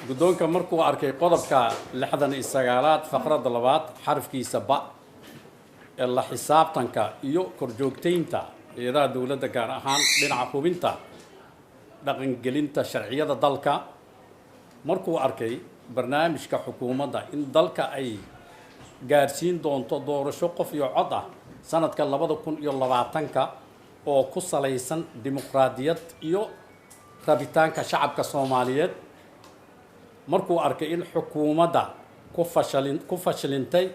Guddoonka markuu arkay qodobka 69aad faqradda labaad xarafkiisa ba ee la xisaabtanka iyo korjoogteynta hay-adaha dowladda, gaar ahaan dhinaca hubinta dhaqangelinta sharciyada dalka. Markuu arkay barnaamijka xukuumadda in dalka ay gaarsiin doonto doorasho qof iyo cod ah sanadka 2020-ka oo ku salaysan dimuqraadiyad iyo rabitaanka shacabka Soomaaliyeed. Markuu arkay in xukuumadda ku fashilintay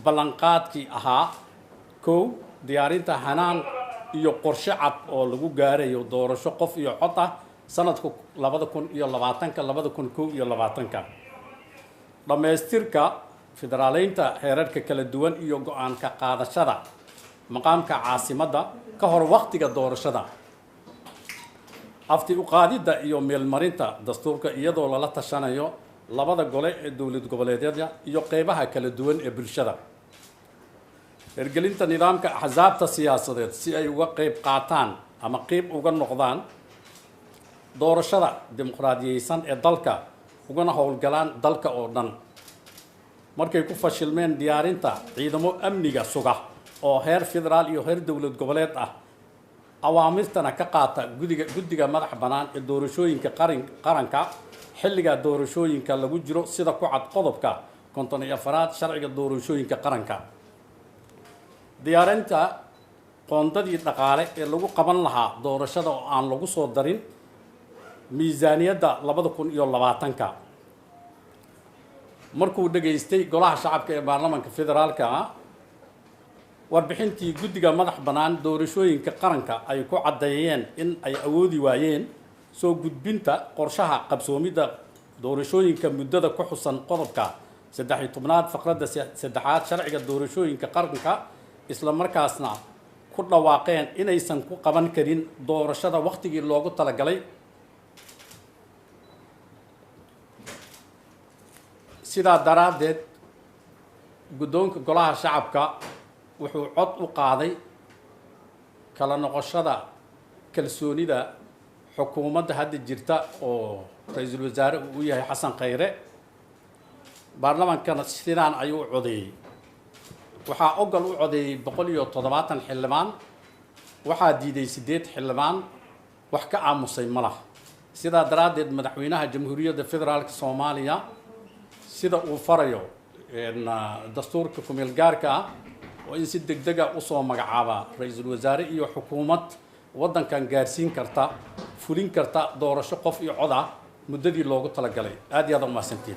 ballanqaadkii ahaa kow, diyaarinta hanaan iyo qorshe cad oo lagu gaarayo doorasho qof iyo cod ah sanadka 2020-ka, 2021-ka, dhammaystirka federaaleynta heerarka kala duwan iyo go-aan ka qaadashada maqaamka caasimadda ka hor waqtiga doorashada, afti u qaadidda iyo meelmarinta dastuurka iyadoo lala tashanayo labada gole ee dowlad goboleedyada iyo qeybaha kala duwan ee bulshada, hirgelinta nidaamka axsaabta siyaasadeed si ay uga qeyb qaataan ama qeyb uga noqdaan doorashada dimuqraadiyeysan ee dalka ugana howlgalaan dalka oo dhan. Markay ku fashilmeen diyaarinta ciidamo amniga suga oo heer federaal iyo heer dowlad goboleed ah, awaamirtana ka qaata guddiga madax bannaan ee doorashooyinka qaranka xilliga doorashooyinka lagu jiro, sida ku cad qodobka 54aad sharciga doorashooyinka qaranka, diyaarinta qoondadii dhaqaale ee lagu qaban lahaa doorashada oo aan lagu soo darin miisaaniyadda 2020-ka. Markuu dhegaystay golaha shacabka ee baarlamaanka federaalka ah warbixintii guddiga madax bannaan doorashooyinka qaranka ay ku caddeeyeen in ay awoodi waayeen soo gudbinta qorshaha qabsoomidda doorashooyinka muddada ku xusan qodobka 13aad faqradda saddexaad sharciga doorashooyinka qaranka, isla markaasna ku dhawaaqeen inaysan ku qaban karin doorashada waqtigii loogu talagalay. Sidaa daraaddeed, guddoonka golaha shacabka wuxuu cod u qaaday kala noqoshada kalsoonida xukuumadda hadda jirta oo ra-iisul wasaare uu u yahay Xasan Khayre. Baarlamaankana sidaan ayuu u codeeyey. Waxaa ogol u codeeyey 170 xildhibaan, waxaa diiday 8 xildhibaan, wax ka aamusay ma laha. Sidaa daraaddeed, madaxweynaha Jamhuuriyadda Federaalka Soomaaliya, sida uu farayo dastuurka kumeel gaarka ah, oo in si deg dega usoo magacaabaa ra-iisul wasaare iyo xukuumad waddankan gaarsiin karta, fulin karta doorasho qof iyo cod ah muddadii loogu talagalay. Aad iyo aad umahadsantiin.